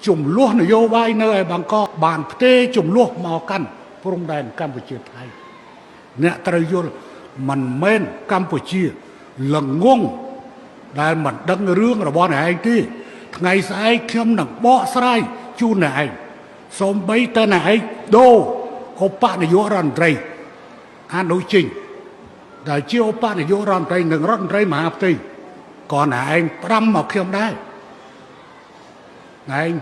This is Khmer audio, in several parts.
ចំនួននយោបាយនៅឯបាងកកបានផ្ទេរចំនួនមកកាន់ព្រំដែនកម្ពុជាថៃអ្នកត្រូវយល់មិនមែនកម្ពុជាល្ងងដែលមិនដឹងរឿងរបស់អ្នកឯងទេថ្ងៃស្អែកខ្ញុំនឹងបកស្រាយជូនអ្នកឯងសូម្បីតែអ្នកឯងដូរឧបនាយករដ្ឋមន្ត្រីអនុជិញដែលជាឧបនាយករដ្ឋមន្ត្រីនិងរដ្ឋមន្ត្រីមហាផ្ទៃក៏អ្នកឯងផ្ដាំមកខ្ញុំដែរ ឯង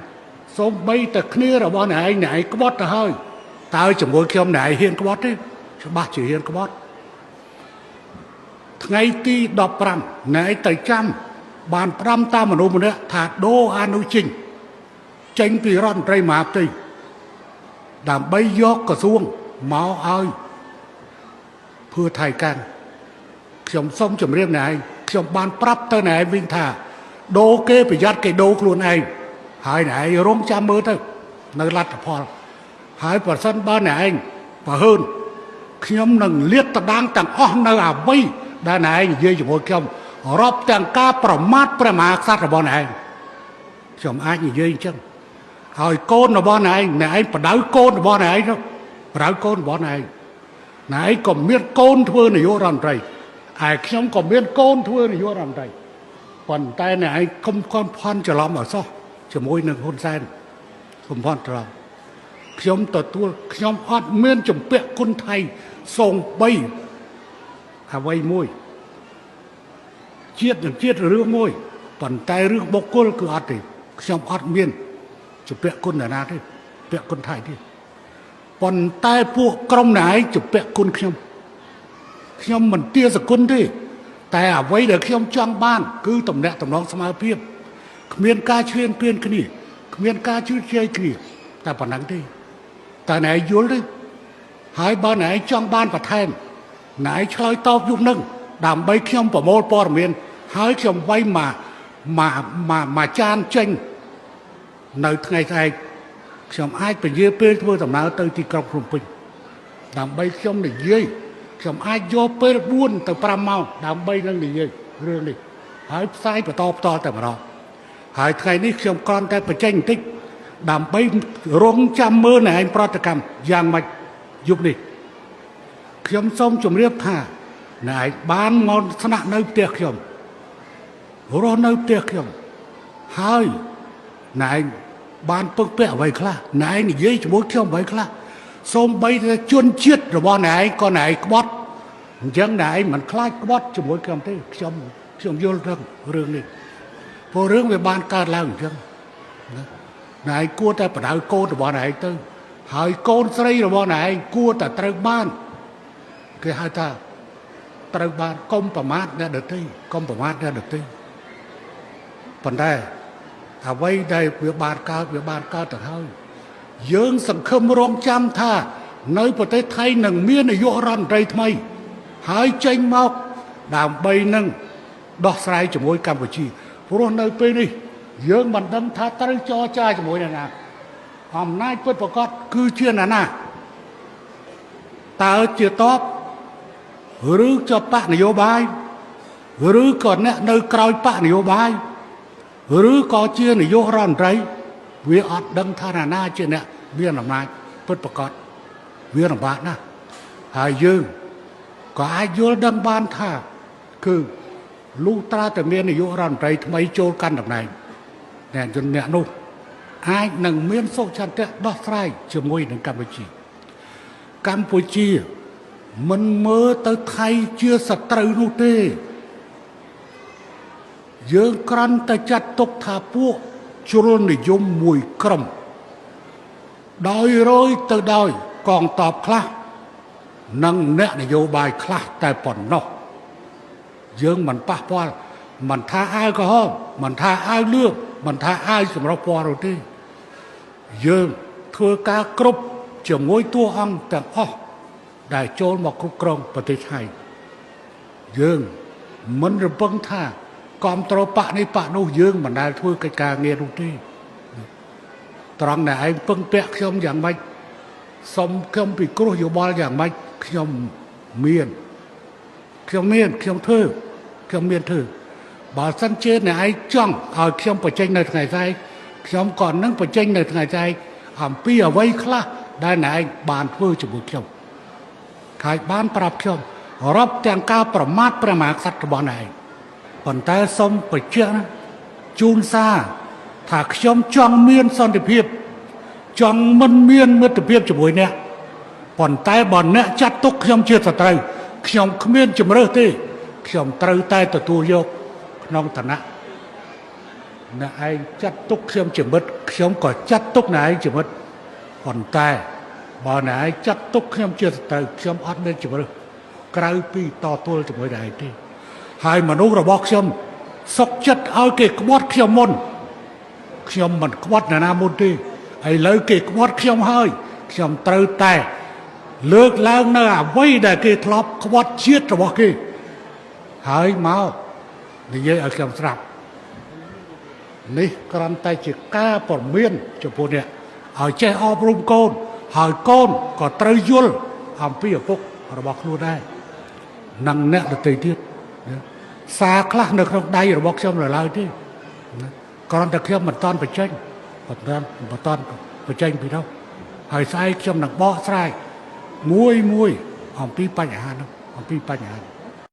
សូម្បីតែគ្នារបស់អ្នកឯងអ្នកឯងក្បត់ទៅហើយតើជាមួយខ្ញុំអ្នកឯងហ៊ានក្បត់ទេច្បាស់ជាហ៊ានក្បត់ថ្ងៃទី15អ្នកឯងទៅចាំបានផ្ដាំតាមមនុស្សម្នាក់ថាដូរអនុជិញចេញពីរដ្ឋមន្ត្រីមហាផ្ទៃដើម្បីយកក្រសួងមកឲ្យភឿថៃកាន់ខ្ញុំសូមជម្រាបអ្នកឯងខ្ញុំបានប្រាប់ទៅអ្នកឯងវិញថាដូរគេប្រយ័ត្នគេដូរខ្លួនឯង ហើយអ្នកឯងរងចាំមើលទៅនៅលទ្ធផលហើយប្រសិនបើអ្នកឯងប្រហើនខ្ញុំនឹងលាតត្រដាងទាំងអស់នៅអ្វីដែលអ្នកឯងនិយាយជាមួយខ្ញុំរាប់ទាំងការប្រមាថព្រះមហាក្សត្ររបស់អ្នកឯងខ្ញុំអាចនិយាយអញ្ចឹងហើយកូនរបស់អ្នកឯងអ្នកឯងបដៅកូនរបស់អ្នកឯងទៅបដៅកូនរបស់អ្នកឯងអ្នកឯងក៏មានកូនធ្វើនាយករដ្ឋមន្ត្រីឯខ្ញុំក៏មានកូនធ្វើនាយករដ្ឋមន្ត្រីប៉ុន្តែអ្នកឯងកុំកន់ផន់ច្រឡំឲ្យសោះជាមួយនឹងហ៊ុនសែនកុំផន់ច្រឡំខ្ញុំទទួលខ្ញុំអត់មានជំពាក់គុណថៃសូម្បីអ្វីមួយជាតិនឹងជាតិរឿងមួយប៉ុន្តែរឿងបុគ្គលគឺអត់ទេខ្ញុំអត់មានជំពាក់គុណនរណាទេពាក់គុណថៃទេប៉ុន្តែពួកក្រុមណែឯងជំពាក់គុណខ្ញុំខ្ញុំមិនទាសគុណទេតែអ្វីដែលខ្ញុំចង់បាន គឺតំណាក់តំណងស្មើភាពគ្មានការឈ្លានពានគ្នាគ្មានការជឿជែកគ្នាតែប៉ុណ្ណឹងទេតែណែយល់ទេហើយបើណែចង់បានបន្ថែមណែឆ្លើយតបយុគនឹងដើម្បីខ្ញុំប្រមូលព័ត៌មានហើយខ្ញុំវាយមកមកមកមកចានចេញនៅថ្ងៃស្អែកខ្ញុំអាចពន្យាពេលធ្វើដំណើរទៅទីក្រុងភ្នំពេញដើម្បីខ្ញុំនិយាយខ្ញុំអាចយកពេល4ទៅ5ម៉ោងដើម្បីនឹងនិយាយរឿងនេះហើយផ្សាយបន្តផ្ទាល់តែម្ដងហើយថ្ងៃនេះខ្ញុំគ្រាន់តែបញ្ចេញបន្តិចដើម្បីរងចាំមើលនៅឯងប្រតិកម្មយ៉ាងម៉េចយុគនេះខ្ញុំសូមជម្រាបថាណែឯងបានមកស្នាក់នៅផ្ទះខ្ញុំរស់នៅផ្ទះខ្ញុំហើយណែឯងបានពឹងពាក់អ្វីខ្លះណែឯងនិយាយជាមួយខ្ញុំអ្វីខ្លះសូម្បីតែជនជាតិរបស់ណែឯងក៏ណែឯងក្បត់អញ្ចឹងណែឯងមិនខ្លាចក្បត់ជាមួយខ្ញុំទេខ្ញុំខ្ញុំយល់ដឹងរឿងនេះព្រោះរឿងវាបានកើតឡើងអញ្ចឹងណាណែឯងគួរតែបដៅកូនរបស់ណែឯងទៅហើយកូនស្រីរបស់ណែឯងគួរតែត្រូវបានគេហៅថាត្រូវបានកុំប្រមាថអ្នកដទៃកុំប្រមាថអ្នកដទៃប៉ុន្តែអ្វីដែលវាបានកើតវាបានកើតទៅហើយយើងសង្ឃឹមរងចាំថានៅប្រទេសថៃនឹងមាននាយករដ្ឋមន្ត្រីថ្មីហើយចេញមកដើម្បីនឹងដោះស្រាយជាមួយកម្ពុជាព្រោះនៅពេលនេះយើងមិនដឹងថាត្រូវចរចាជាមួយនរណាអំណាចពិតប្រាកដគឺជានរណាតើជាតបឬក៏បកនយោបាយឬក៏អ្នកនៅក្រោយបកនយោបាយឬក៏ជានាយករដ្ឋមន្ត្រីវាអត់ដឹងថានរណាជាអ្នកមានអំណាចពិតប្រាកដវាលំបាកណាស់ហើយយើងក៏អាចយល់ដឹងបានថាគឺលុះត្រាតែមាននាយករដ្ឋមន្ត្រីថ្មីចូលកាន់តំណែងអ្នកជនអ្នកនោះអាចនឹងមានសុឆន្ទៈដោះស្រាយជាមួយនឹងកម្ពុជាកម្ពុជាមិនមើលទៅថៃជាសត្រូវនោះទេយើងគ្រាន់តែចាត់ទុកថាពួកជ្រុលនិយមមួយក្រុមដោយរយទៅដោយកងតបខ្លះនិងអ្នកនយោបាយខ្លះតែប៉ុណ្ណោះយើងមិនប៉ះពាល់មិនថាអាវក្រហមមិនថាអាវលឿងមិនថាអាវសម្រុះពណ៌នោះទេយើងធ្វើការគ្រប់ជាមួយតួអង្គទាំងអស់ដែលចូលមកគ្រប់គ្រងប្រទេសថៃយើងមិនរំពឹងថាគ្រប់គ្រងបកនេះបកនោះយើងមិនដែលធ្វើកិច្ចការងារនោះទេត្រង់តែឯងពឹងពាក់ខ្ញុំយ៉ាងម៉េចសុំខ្ញុំពិគ្រោះយោបល់យ៉ាងម៉េចខ្ញុំមានខ្ញុំមានខ្ញុំធ្វើខ្ញុំមានធ្វើបើសិនជាអ្នកឯងចង់ឲ្យខ្ញុំបញ្ចេញនៅថ្ងៃស្អែក ខ្ញុំក៏នឹងបញ្ចេញនៅថ្ងៃស្អែកអំពីអ្វីខ្លះដែលអ្នកឯងបានធ្វើជាមួយខ្ញុំហើយបានប្រាប់ខ្ញុំរាប់ទាំងការប្រមាថព្រះមហាក្សត្ររបស់អ្នកឯងប៉ុន្តែសូមបញ្ជាក់ណាជូនសារថាខ្ញុំចង់មានសន្តិភាព ចង់មិនមានមិត្តភាពជាមួយអ្នកប៉ុន្តែបើអ្នកចាត់ទុកខ្ញុំជាសត្រូវខ្ញុំគ្មានជំរើសទេខ្ញុំត្រូវតែទទួលយកក្នុងឋានៈអ្នកឯងចាត់ទុកខ្ញុំជាមិត្តខ្ញុំក៏ចាត់ទុកអ្នកឯងជាមិត្តប៉ុន្តែបើអ្នកឯងចាត់ទុកខ្ញុំជាសត្រូវខ្ញុំអត់មានជំរើសក្រៅពីតទល់ជាមួយអ្នកឯងទេហើយមនុស្សរបស់ខ្ញុំសុកចិត្តឲ្យគេក្បត់ខ្ញុំមុន ខ្ញុំមិនក្បត់នរណាមុនទេឥឡូវគេក្បត់ខ្ញុំហើយខ្ញុំត្រូវតែលើកឡើងនៅអ្វីដែលគេធ្លាប់ក្បត់ជាតិរបស់គេហើយមកនិយាយឲ្យខ្ញុំស្រាប់នេះគ្រាន់តែជាការព្រមានចំពោះអ្នកឲ្យចេះអប់រំកូនហើយកូនក៏ត្រូវយល់អំពីឪពុករបស់ខ្លួនដែរនិងអ្នកដទៃទៀតណាសារខ្លះនៅក្នុងដៃរបស់ខ្ញុំនៅឡើយទេ គ្រាន់តែខ្ញុំមិនតាន់បញ្ចេញមិនតាន់មិនតាន់បញ្ចេញពីនោះហើយស្អែកខ្ញុំនឹងបកស្រាយមួយមួយអំពីបញ្ហានោះអំពីបញ្ហានោះ។